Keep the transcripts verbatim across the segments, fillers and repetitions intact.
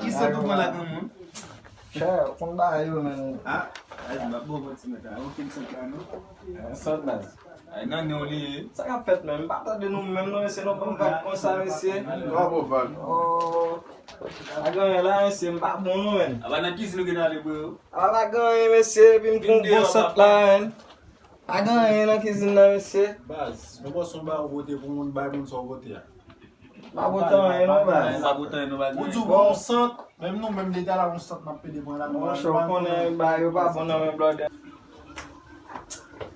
ki sant ou pran la granmoun? Chè, ou konn bagay yo, men. Ah, ay, m ap bon kontinye ta. Ou fin sant la, non? Eh, sant baz. Ay, nan non li ye. Sa k ap fèt, men? M pa tande nou menm, non, mesye, nou ban vag konsa, mesye. Bravo, vag. Oh. Pa gen anyen la, mesye, m pa bon, non, men. Aba nan kizin nou gen ale, bro. Aba pa gen anyen, mesye, epi m pran bon sant la, men. Pa gen anyen nan kizin nan, mesye. Baz, nou bò son ba ou vote pou moun, bay moun sa ou vote a. Pa pote anyen non, baz. Pa pote anyen non, baz. Ou di w bon sant, menm nou menm leta la, yon sant n ap pede pran la. Monchè, ou konnen bagay yo pa bon nan men blòdè.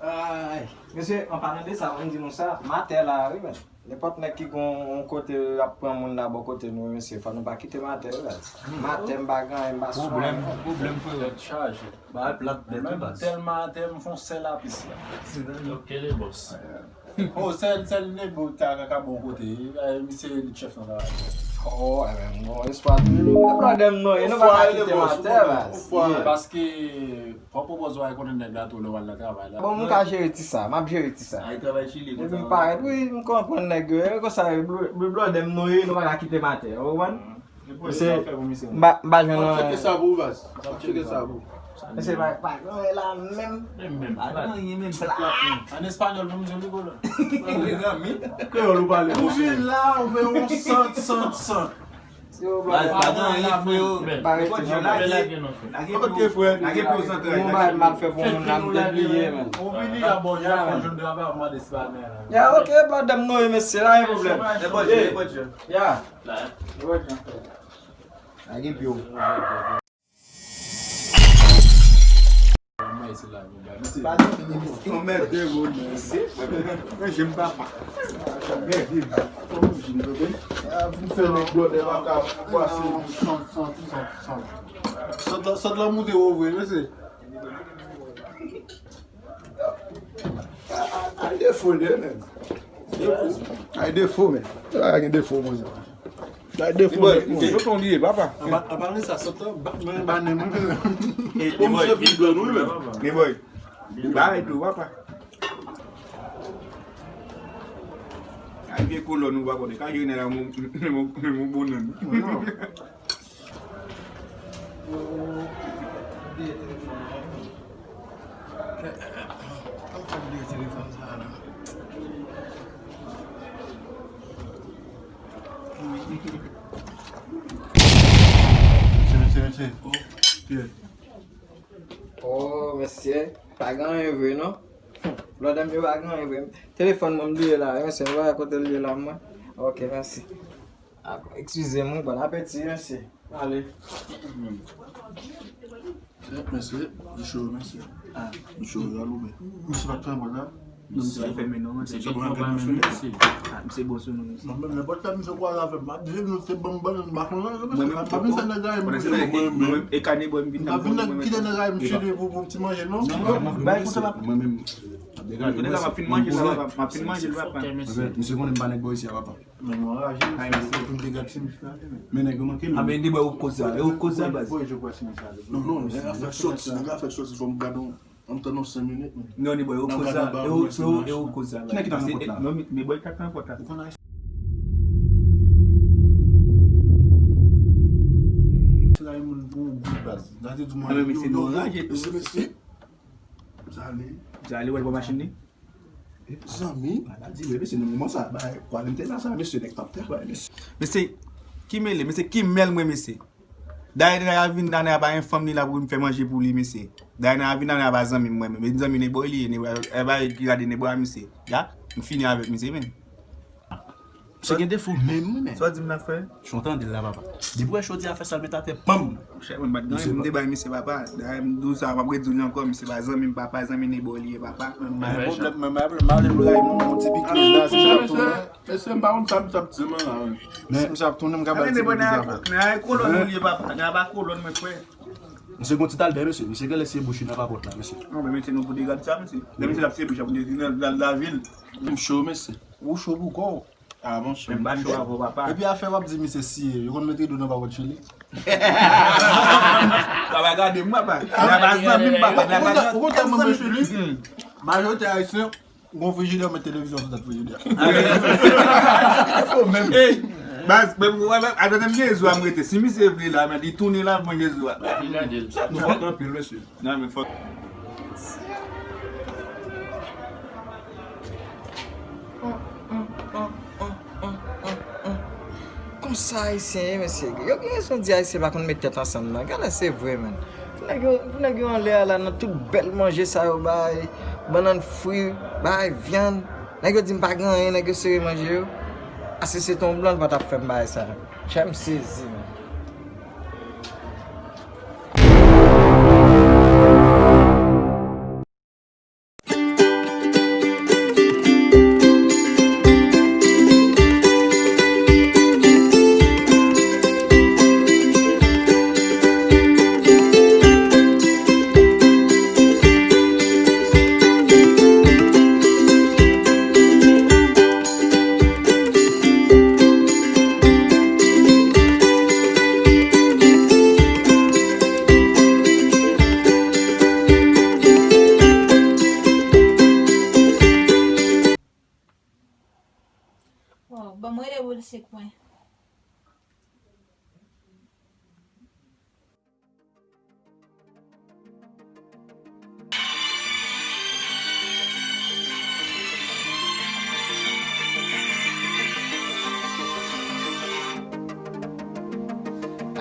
Ay. Mesye, an palan de sa, m di nou sa, m atè la, wi, men. Nenpòt nèg ki gon yon kote y ap pran moun la bò kote nou, mesye, fò nou pa kite m atè, wi, baz. M atè, m pa gen anyen, m pa sou anyen. Pwoblèm, pwoblèm, frè. Tèt chaje. Bagay plat nèt, wi, baz. Tèlman atè, m fon sèl apis la. Ok, le boss. Oh, sèl, sèl Nebo ta ka, ka bon kote. Eh, misye li chèf nan travay. Oh, eh ben, m gon espwa toujou. E blòdè m non, e nou pa ka kite m atè, baz. Paske, fò pwopòz ou al konnen nèg la tou lè w al nan travay la. Bon, m ka jere ti sa, m ap jere ti sa. Ay travay Chili, konsa. Epi m parèt, wi, m konprann nèg yo. E konsa, bl-, bl-, blòdè m non, e nou pa ka kite m atè, ou konprann? Mesye, m pa, m pa jwenn anyen. M ap tcheke sa pou ou, baz. M ap tcheke sa pou ou. Mesye, pa, pa gen anyen la menm. Menm, menm. Pa gen anyen menm, plat menm. An espanyòl pou m di w li, bro. Mezanmi. Kreyòl ou pale. Ou vin la, ou fè yon sant, sant, sant. Baz, pa gen anyen, freo. Pa rete, non. Lage pou, lage pou zantray. Yon bagay m ap fè pou moun la, m te bliye, men. Ou vini a bò, ya fè jwenn de aba, mande si pa gen anyen. Ya, ok, blòdè m non, mesye, pa gen pwoblèm. E bò Dye, e bò Dye. Ya. Lage pye w. Yon mèt de moun, men. Manje m papa. Mèt de moun. Kòman vin, bebe? Ah, vin fè nèg blòdè pa ka pase. Sant, sant, sant, sant. Sant lan, sant lan moute wo vre, mesye. Ay, defo li menm. Defo. Ay, defo, men. Sa gen defo, mwen. Ay, defo, men. Yo ton liye, papa. Apa, apa sa, sot la, ba, mwen, ba, nen, mwen. E, e, boy, misye vin blan, wi, men. E, boy. Li ba, e, tou, papa. Ay, vye kolòn, ou pa konnen. Ka jwenn la, mon, mon, mon, mon, bon, non. Oh, mesye. Pa gen anyen vre, non. Blòdè m yo pa gen anyen vre. Telefòn mwen m bliye la wi, mesye. M pa wè kote l ye la, mwen. Ok, mèsi. Ah, eskize m, wi, bon apeti, mesye. Ale. Mesye, mesye, mesye. Ah. Mesye, yo aloube. Mesye pa t fè mwen la. Misye pa fèmen non, mesye. Misye pa fèmen non, mesye. Ah, misye bon sou nou, mesye. Non, men nenpòt sa misye kwaze avè m, m ap di nou se banm bannann m pa konn nan, mesye. M pa vin fè nèg rayi m, mesye. Mwen menm, e kane bò m vin nan. M pa vin kite nèg rayi m chile pou, pou ti manje, non. Non, non, non, mesye. Mwen menm, m ap degaje. M ap fin manje la, papa. M ap fin manje l, papa. Misye konnen m pa nèg bò isi a, papa. Men nou anraje, mesye, pou n te gad simis la, men. Men nèg yo manke nou. A, men nèg yo koz sa, yo koz sa, baz. Non, non, nèg la fèk sòti, nèg la fèk sòti, fò m gade yon, ann tann yon senk minit, men. Non, nèg yo koz sa, yo, yo, yo koz sa, baz. Ki nèg ki t ap nan pòt la? Non, men, men bòy ki t ap nan pòt la. Ou konn Ayisyen rayi moun pou yon goud, baz. Gade di mwen, men, mesye, nou anraje tou. Mesye, mesye. Zale. Zale, w al pran machin li? Zanmi. Maladi, wi, mesye, nan moman sa, bay, pwal m te la sa, mesye, nèg t ap travay, mesye. Mesye, ki mele, mesye, ki mèl mwen, mesye. Dayè, nèg la vin la, nèg la pa gen fanm li la pou m fè manje pou li, mesye. Dayè, nèg la vin la, nèg la pa zanmi m, mwen menm. E zanmi nèg bò li ye, nèg la, e pa ki gade nèg bò a, mesye. Ya, m fini avèk misye, men. Misye gen defo menm, wi, men. Sa w di m la, frè? Jan w tande l la, papa. Depi w wè jodi a fè sa l met atè, banm! Chè, mwen pa t gen anyen pou m te bay misye, papa. Dayè, m di w sa, m ap redi w li ankò, misye pa zanmi m, papa, zanmi nèg bò li ye, papa. Men pa gen pwoblèm, men pa gen pwoblèm, m ale m ray nou, yon ti pikliz la, si m ap tounen. Mesye, m pa konn sa misye ap di mwen la, wi. Si misye ap tounen, m ka ba l ti pikliz la. Nan kolòn ou li ye, papa. Nan pa kolòn mwen, frè. Misye gon ti talbè, mesye. Misye genlè siye bouch li nan papòt la, mesye. Non, men mesye, nou pou degad sa, mesye. Lè misye t ap siye bouch la, pou nou al lavil. M cho, mesye. Ou cho pou kò w. Ah, bon, cho. Men m pa cho avè w, papa. Epi afè w ap di misye siye, yo konn mete dlo nan papòt chili. Papa, gade m, papa. Nèg la pa zanmi m, papa. Nèg la pa zanmi m. Ou konn tèlman mwen chili? Majorite ayisyen, gon frijidè, ou met televizyon sou tèt frijidè. Ey, baz, men, men, men, adan menm Jezi a m rete. Si misye vle la, men li tounen la, mwen Jezi a. Nou fòk anpil, mesye. Non, men fòk. Konsa Ayisyen ye, mesye. Yo gen rezon di Ayisyen pa konn met tèt ansanm, non. Genlè se vre, menn. Pou nèg yo, pou nèg yo anlè a la, nan tout bèl manje sa yo bay, bannann fri, bay vyann. Nèg yo di m pa gen anyen, nèg yo sere manje yo. A, si se te yon blan, l pa t ap fè m bagay sa. Chè m sezi, menn. Wow, ban m rele boul sik mwen.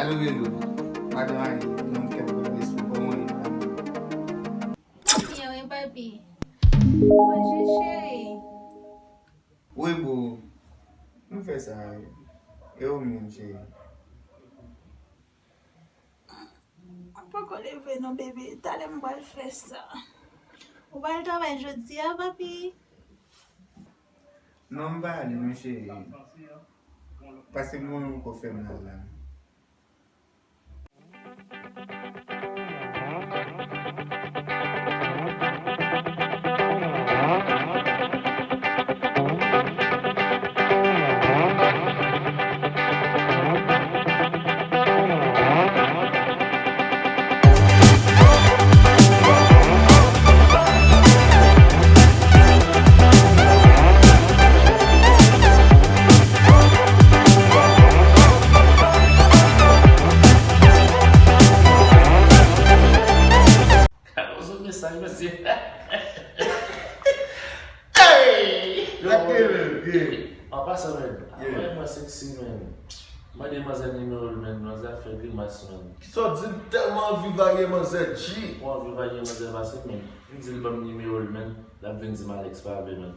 Alo, Bebe. Madan Ani, nonm kè m, respè pou mwen. Byen, wi, papi. Bonjou, cheri. Wi, boo. M fè sa, wi. E ou menm, cheri? M poko leve non, bebe. Talè m pral fè sa. Ou pral travay jodi a, papi? Non, m pa ale non, cheri. Pase m wè yon kò fè m la la. Gade yon sot mesaj, mesye. Hey! Yo, an pasan, men. Apre mwen seksi, men. Mande manzè nimewo l, menn, manzè ap fè grimas, menn. Kisa w di? M tèlman anvi varye manzè, G. Ou anvi varye manzè pase, menn. M di l ban m nimewo l, menn. L ap vin di m Alex pa vle, menn.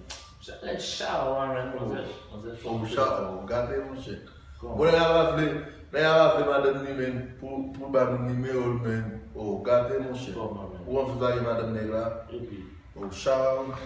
Alex chawa, menn, manzè. Manzè fè yon chawa, w gate, monchè. Bon, nèg la pa vle, nèg la pa vle madanm li, menn, pou, pou l ba nou nimewo l, menn. O, gate, monchè. Ou anvi varye madanm nèg la? Epi? O, chawa, monchè.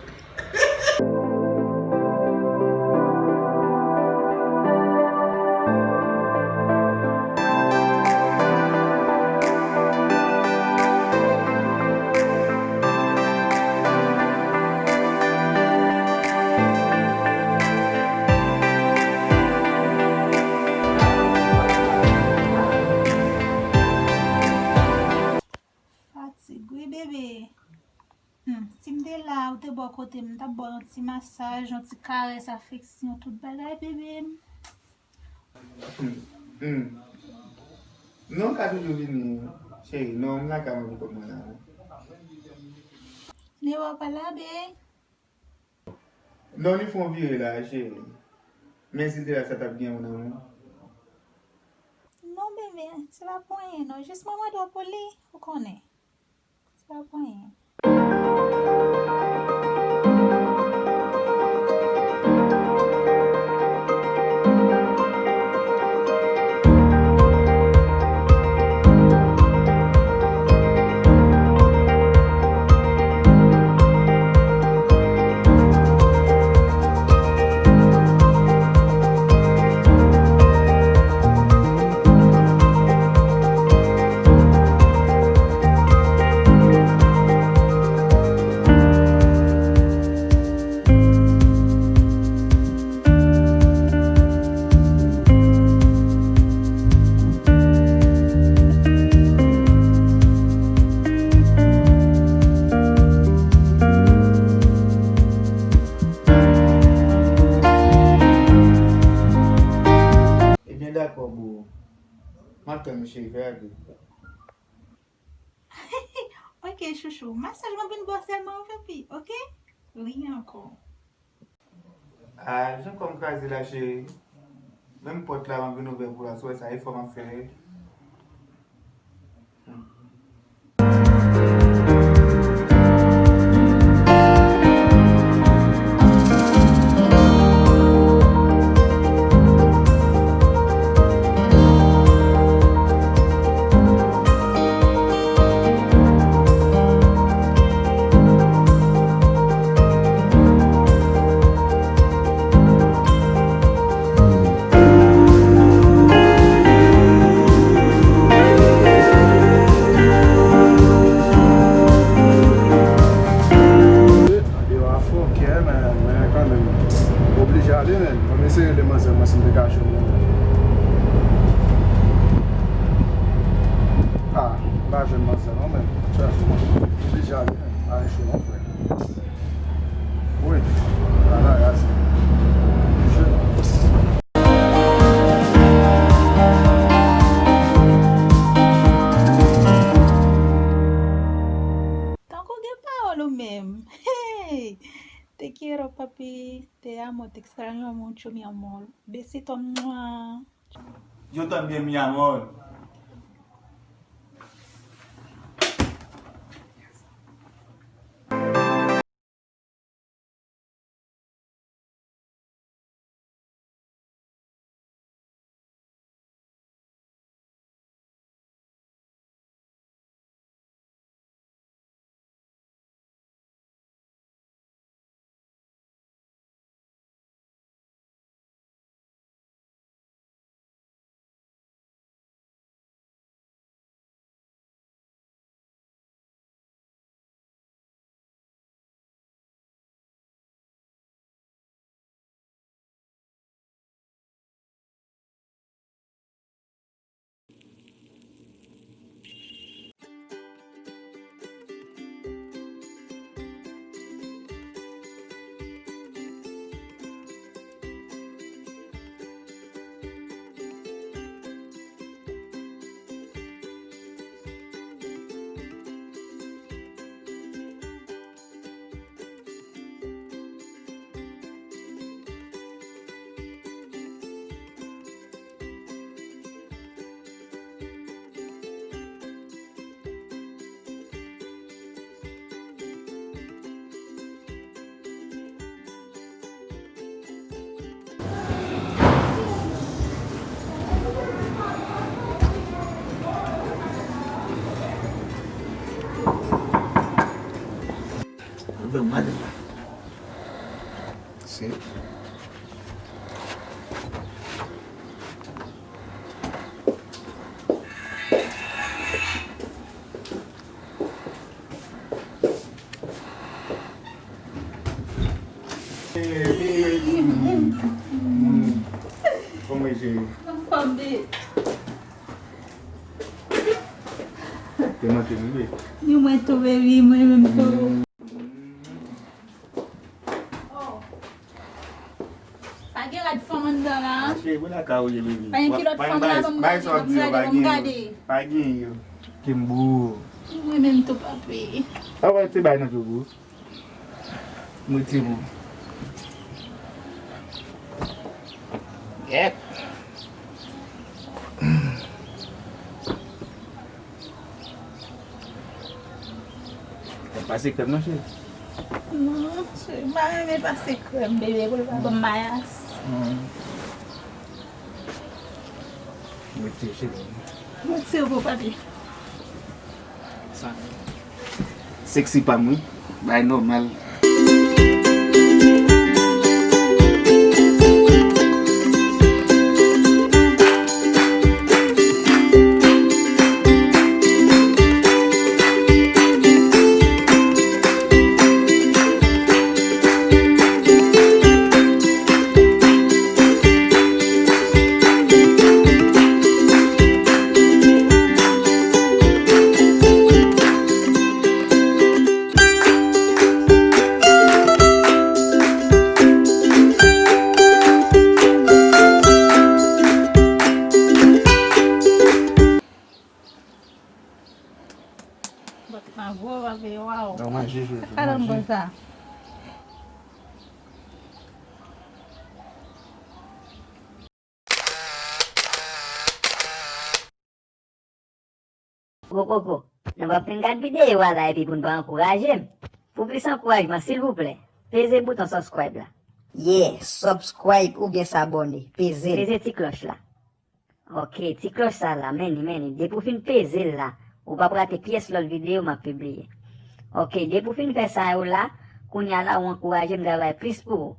Fatig, wi, bebe. Hmm, si m te la, ou te bò kote m, m t ap ba w yon ti masaj, yon ti karès, afeksyon, tout bagay, bebe m. Hmm, hmm. Non, w ka toujou vini, cheri. Non, m lakay mwen pou kont mwen la, wi. Newa pa la, bebe. Non, li fè yon vire la, cheri. Men si l te la, sa t ap gen yon nan mwen. Non, bebe, se pa pou anyen, non. Jis mwen mande w pou li, ou konnen. Se pa pou anyen. Ebyen, dakò, boo. M ap tann ou, cheri, fè rapid. Ok, chouchou. Masaj mwen vin ba w sèlman, ou fè pi, ok? Ri ankò. Ah, jan kò m kraze la, cheri. Menm pòt la, m ap vin ouvè pou la, si w wè sa efò m ap fè. Hmm. Deyò a fò, ok, men, men kanmenm, oblije ale, men. Ban m eseye rele manzè, mwen, si m te ka jwenn li. Ah, m pa jwenn manzè non, men. Chache. Oblije ale, men. Ale cho non, frè. Wi. Ala raz. Je. Tankou gen pawòl ou menm. Hey! Te quiero, papi. Te amo, te extraño mucho, mi amor. Besito, mua. Yo también, mi amor. Fè m gade la. Se. Kòman e, cheri? Anfòm, baby. Te manke m, wi. Ni mwen tou, baby, mwen menm tou. Oh. Pa gen lòt fanm anndan la. Ah, cheri, pou lakay ou ye, baby. Pa gen ki lòt fanm la, ban m gade, ban m gade, ban m gade. Pa gen yo. Kimbo. Mwen menm tou, papi. Ah, wè, te bay nan tou, bro. Mwen te bon. Yep. Pase krèm nan, cheri. Non, cheri, m pa renmen pase krèm, bebe, pou l pa ban m mayas. Mwen te, cheri. Mwen te bon, papi. Sa. Sexy pa m, wi. Bay nòmal. Bòt la gwo, papi, waw. Nan manje, chouchou. Sa donn manje. Bon sa. Gwo koko, nou p ap fin gad videyo a la epi pou n pa ankouraje m. Pou plis ankourajman, silvouplè, peze bouton subscribe la. Yeah, subscribe oubyen sabòne, peze l. Peze ti klòch la. Ok, ti klòch sa la, men li, men li. Depi w fin peze l la, ou p ap rate pyès lòt videyo m ap pibliye. Ok, depi w fin fè sa yo la, kounye a la ou ankouraje m travay plis pou ou.